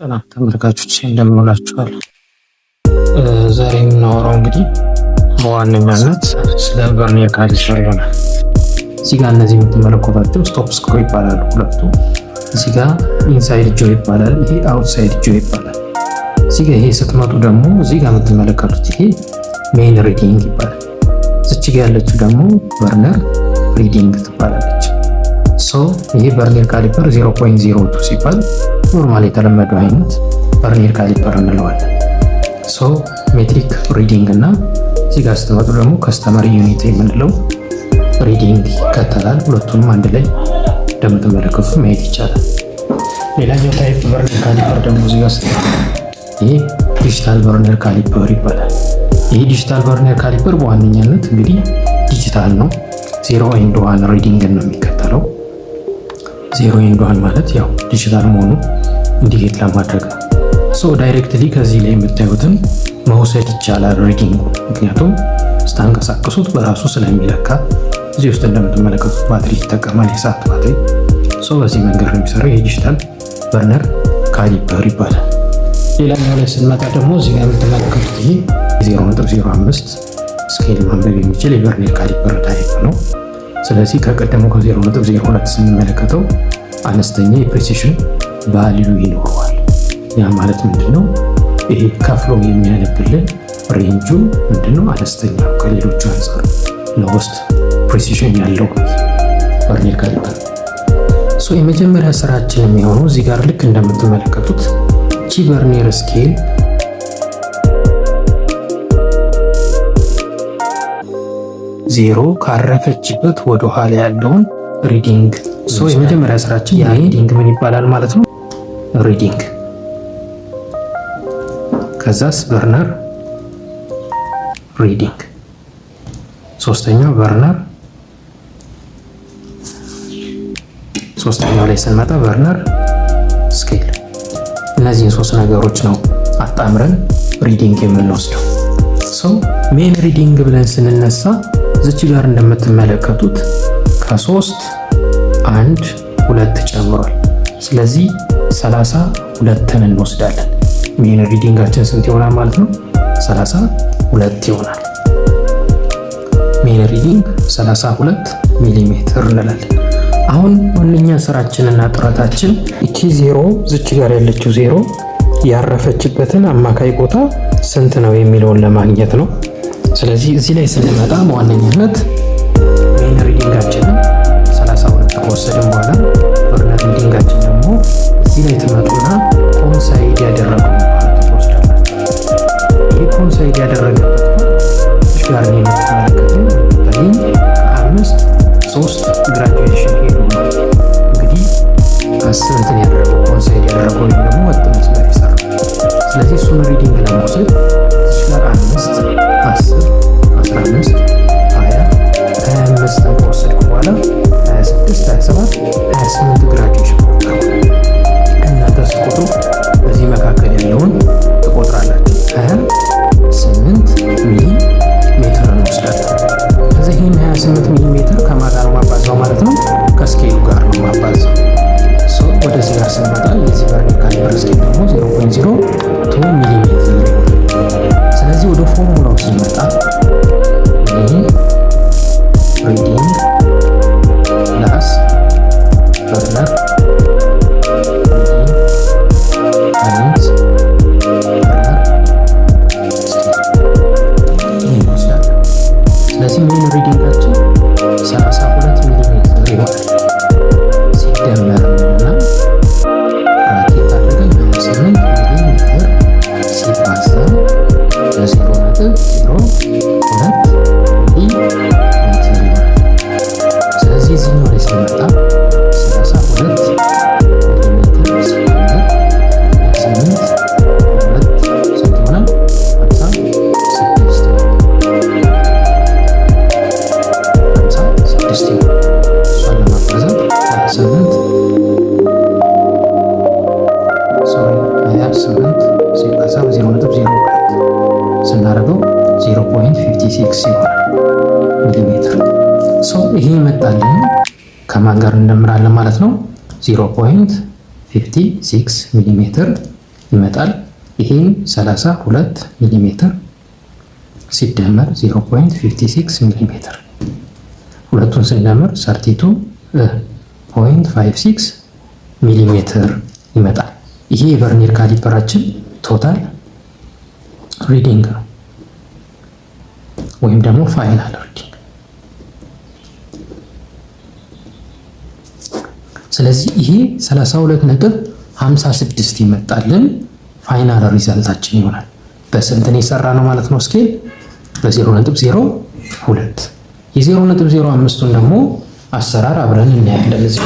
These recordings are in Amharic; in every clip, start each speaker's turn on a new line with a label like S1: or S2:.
S1: ሰላም ተመልካቾች፣ እንደምን ውላችኋል። ዛሬ የምናወራው እንግዲህ በዋነኛነት ስለ vernier caliper ይሆናል። እዚህ ጋር እነዚህ የምትመለከቷቸው stop screw ይባላሉ ሁለቱ። እዚህ ጋር inside jaw ይባላል፣ ይሄ outside jaw ይባላል። እዚህ ጋር ይሄ ስትመጡ ደግሞ እዚህ ጋር የምትመለከቱት ይሄ main reading ይባላል። እዚች ጋር ያለችው ደግሞ vernier reading ትባላለች። So ይሄ vernier caliper 0.02 ሲባል normal የተለመደው አይነት vernier caliper እንለዋለን። So metric reading እና እዚህ ጋር ስትመጡ ደግሞ customary unit የምንለው reading ይከተላል። ሁለቱንም አንድ ላይ እንደምትመለከቱት ማየት ይቻላል። ሌላኛው type vernier caliper ደግሞ እዚህ ጋር ስትመጡ ይሄ digital vernier caliper ይባላል። ይህ digital vernier caliper በዋነኛነት እንግዲህ ዲጂታል ነው። Zero and one reading ን ነው የሚከተለው። Zero and one ማለት ያው ዲጂታል መሆኑ indicate ለማድረግ ነው። So directly ከዚህ ላይ የምታዩትን መውሰድ ይቻላል reading ኡ፣ ምክንያቱም ስታንቀሳቅሱት በራሱ ስለሚለካ። እዚህ ውስጥ እንደምትመለከቱት ባትሪ ይጠቀማል፣ የሰዓት ባትሪ። So በዚህ መንገድ ነው የሚሰራው። ይሄ digital vernier caliper ይባላል። ሌላኛው ላይ ስንመጣ ደግሞ እዚህ ጋር የምትመለከቱት ይሄ 0.05 scale ማንበብ የሚችል የ vernier caliper type ነው። ስለዚህ ከቀደሙ ከ0.02 ስንመለከተው አነስተኛ የ precision value ይኖረዋል። ያ ማለት ምንድን ነው? ይሄ ከፍሎ የሚያነብልን range ኡ ምንድነው? አነስተኛ ነው ከሌሎቹ አንጻር፣ lowest precision ያለው vernier caliper። So የመጀመሪያ ስራችን የሚሆነው እዚህ ጋር ልክ እንደምትመለከቱት እቺ vernier scale 0 ካረፈችበት ወደ ኋላ ያለውን reading። So የመጀመሪያ ስራችን ያ reading ምን ይባላል ማለት ነው? Reading፣ ከዛስ vernier reading፣ ሶስተኛው vernier፣ ሶስተኛው ላይ ስንመጣ vernier scale። እነዚህን ሶስት ነገሮች ነው አጣምረን reading የምንወስደው። So main reading ብለን ስንነሳ እዚች ጋር እንደምትመለከቱት ከሶስት አንድ ሁለት ጨምሯል። ስለዚህ 32ን እንወስዳለን። Main reading ኣችን ስንት ይሆናል ማለት ነው? 32 ይሆናል። Main reading 32 ሚሊ ሜትር እንላለን። አሁን ዋነኛ ስራችንና ጥረታችን እቺ 0፣ ዝች ጋር ያለችው 0 ያረፈችበትን አማካይ ቦታ ስንት ነው የሚለውን ለማግኘት ነው። ስለዚህ እዚህ ላይ ስንመጣ በዋነኛነት main reading ኣችንን 32 ከወሰድን በኋላ vernier reading ኣችን ደግሞ እዚህ ላይ ትመጡና coincide ያደረገው part ትወስዳላችሁ። ይህ coincide ያደረገበት part ጋር ነው የምትመለከተው ከአምስት ሶስት graduation ሄዶ ነው እንግዲህ እንትን ያደረገው፣ coincide ያደረገው ወይም ደግሞ ወጥ መስመር የሰራው። ስለዚህ እሱን reading ለመውሰድ እዚህ ጋር 5፣ 10፣ 15፣ 20፣ 25ን ከወሰድኩ በኋላ 26፣ 27፣ 28 graduation ቆጠርኩ። እናንተ ስትቆጥሩ በዚህ መካከል ያለውን ትቆጥራላችሁ። 28 ሚሊ ሜትር እንወስዳለን። ከዚህ ይህን 28 ሚሊ ሜትር ከማን ጋር ነው ማባዛው ማለት ነው? ከ scale ኡ ጋር ነው ማባዛው። ወደዚህ ጋር ስንመጣ የዚህ vernier caliper scale ደግሞ 0.02 ሚሊ ሜትር ይሆናል። ስለዚህ ወደ ፎርሙላው ስንመጣ main reading plus vernier reading times vernier scale እንወስዳለን። ስለዚህ main reading ኣችን 32 ሚሊ ሜትር ይሆናል። ሲደመር እና bracket አድርገን 28 ሚሊ ሜትር ሲባዛ በ0.02 ሚሊ ሜትር ይሆናል። ስለዚህ እዚህኛው ላይ ስንመጣ 32 ሚሊ ሜትር ሲደመር 28 ሁለት ስንት ይሆናል? 56፣ 56 ይሆናል። እሷን ለማባዛት 28፣ sorry፣ 28 ሲባዛ በ0.02 ስናደርገው 0.56 ይሆናል ሚሊሜትር። So ይሄ ይመጣልን ከማን ጋር እንደምራለን ማለት ነው? 0.56 ሚሊ ሜትር ይመጣል። ይሄም 32 ሚሊሜትር ሲደመር 0.56 ሚሊሜትር፣ ሁለቱን ስንደምር 32.56 ሚሊሜትር ይመጣል። ይሄ የ vernier caliper ኣችን total reading ነው ወይም ደግሞ final reading። ስለዚህ ይሄ 32.56 ይመጣልን final result ኣችን ይሆናል። በስንት ነው የሰራነው ማለት ነው? Scale በ0.02። የ0.05ቱን ደግሞ አሰራር አብረን እናያለን። እዚህ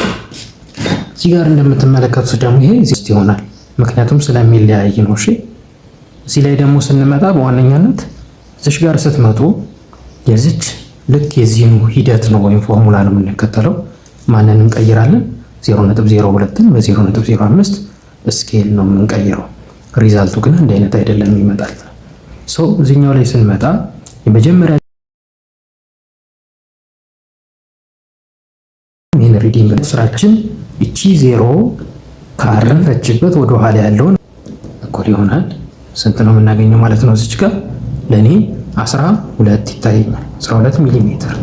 S1: ጋር እንደምትመለከቱት ደግሞ ይሄ ይሆናል፣ ምክንያቱም ስለሚለያይ ነው። እሺ፣ እዚህ ላይ ደግሞ ስንመጣ በዋነኛነት እዚች ጋር ስትመጡ የዚች ልክ የዚህኑ ሂደት ነው ወይም ፎርሙላ ነው የምንከተለው። ማንን እንቀይራለን? 0.02ን በ0.05 scale ነው የምንቀይረው። Result ኡ ግን አንድ አይነት አይደለም ይመጣል። So እዚህኛው ላይ ስንመጣ የመጀመሪያ main reading ስራችን እቺ ዜሮ ካረፈችበት ወደ ኋላ ያለውን እኩል ይሆናል ስንት ነው የምናገኘው ማለት ነው? እዚች ጋር ለእኔ 12 ይታየኛል። 12 ሚሊ ሜትር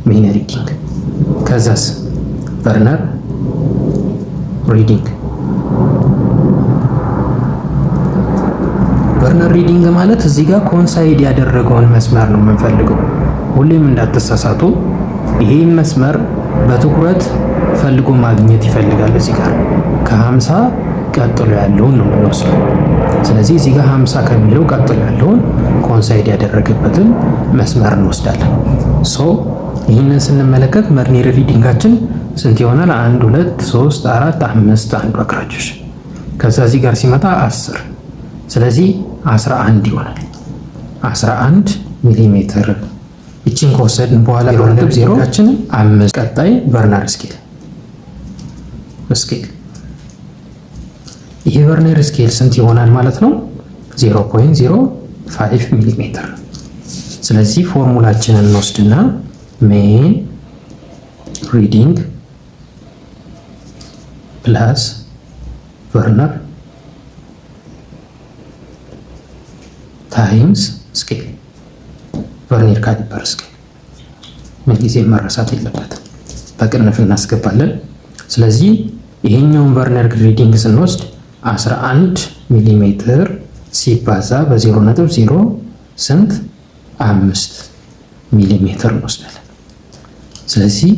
S1: main reading። ከዛስ vernier reading። Vernier reading ማለት እዚህ ጋር coincide ያደረገውን መስመር ነው የምንፈልገው። ሁሌም እንዳትሳሳቱ፣ ይሄን መስመር በትኩረት ፈልጎ ማግኘት ይፈልጋል። እዚህ ጋር ከ50 ቀጥሎ ያለውን ነው የምንወስደው። ስለዚህ እዚህ ጋር 50 ከሚለው ቀጥሎ ያለውን coincide ያደረገበትን መስመር እንወስዳለን። So ይህንን ስንመለከት vernier reading ኣችን ስንት ይሆናል? አንድ፣ ሁለት፣ ሶስት፣ አራት፣ አምስት፣ አንዱ አግራጆች፣ ከዛ እዚህ ጋር ሲመጣ 10፣ ስለዚህ 11 ይሆናል። 11 ሚሊ ሜትር። ይችን ከወሰድን በኋላ 0.0 አምስት። ቀጣይ vernier scale። ይሄ vernier scale ስንት ይሆናል ማለት ነው? 0.05 ሚሊ ሜትር። ስለዚህ ፎርሙላችንን እንወስድና main reading plus vernier times scale፣ vernier caliper scale ምንጊዜ መረሳት የለበትም። በቅንፍ እናስገባለን። ስለዚህ ይሄኛውን vernier reading ስንወስድ 11 ሚሊ ሜትር ሲባዛ በ0.0 ስንት 5 ሚሊ ሜትር እንወስዳለን። ስለዚህ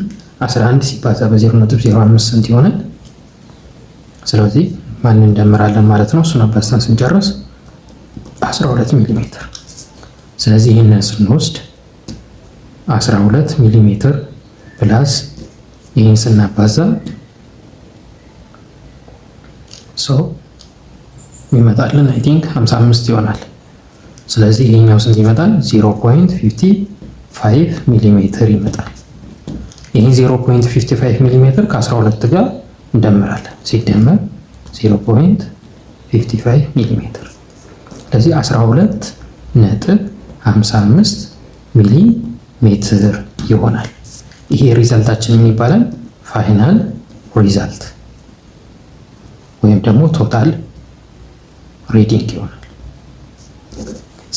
S1: 11 ሲባዛ በ0.05 ስንት ይሆናል? ስለዚህ ማንን እንደምራለን ማለት ነው? እሱን አባዝተን ስንጨርስ 12 ሚሊ ሜትር። ስለዚህ ይህንን ስንወስድ 12 ሚሊ ሜትር plus ይህን ስናባዛ so የሚመጣልን I think 55 ይሆናል። ስለዚህ ይሄኛው ስንት ይመጣል? 0.55 ሚሊ ሜትር ይመጣል። ይህን 0.55 ሚሊ ሜትር ከ12 ጋር እንደምራለን። ሲደመር 0.55 ሚሊ ሜትር፣ ስለዚህ 12.55 ሚሊ ሜትር ይሆናል። ይሄ result ኣችን ምን ይባላል? Final result ወይም ደግሞ total reading ይሆናል።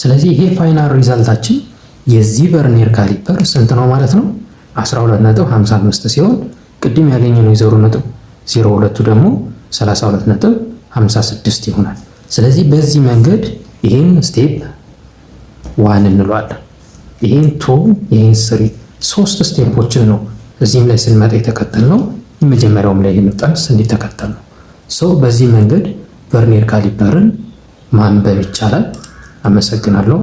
S1: ስለዚህ ይሄ final result ኣችን የዚህ vernier caliper ስንት ነው ማለት ነው? 12.55 ሲሆን ቅድም ያገኘነው የ0.02ቱ ደግሞ 32.56 ይሆናል። ስለዚህ በዚህ መንገድ ይህን step one እንለዋለን። ይህን two፣ ይህን three፣ ሶስት step ኦችን ነው እዚህም ላይ ስንመጣ የተከተልነው፣ የመጀመሪያውም ላይ የመጣን እንዲተከተል ነው። So በዚህ መንገድ vernier caliper ን ማንበብ ይቻላል። አመሰግናለሁ።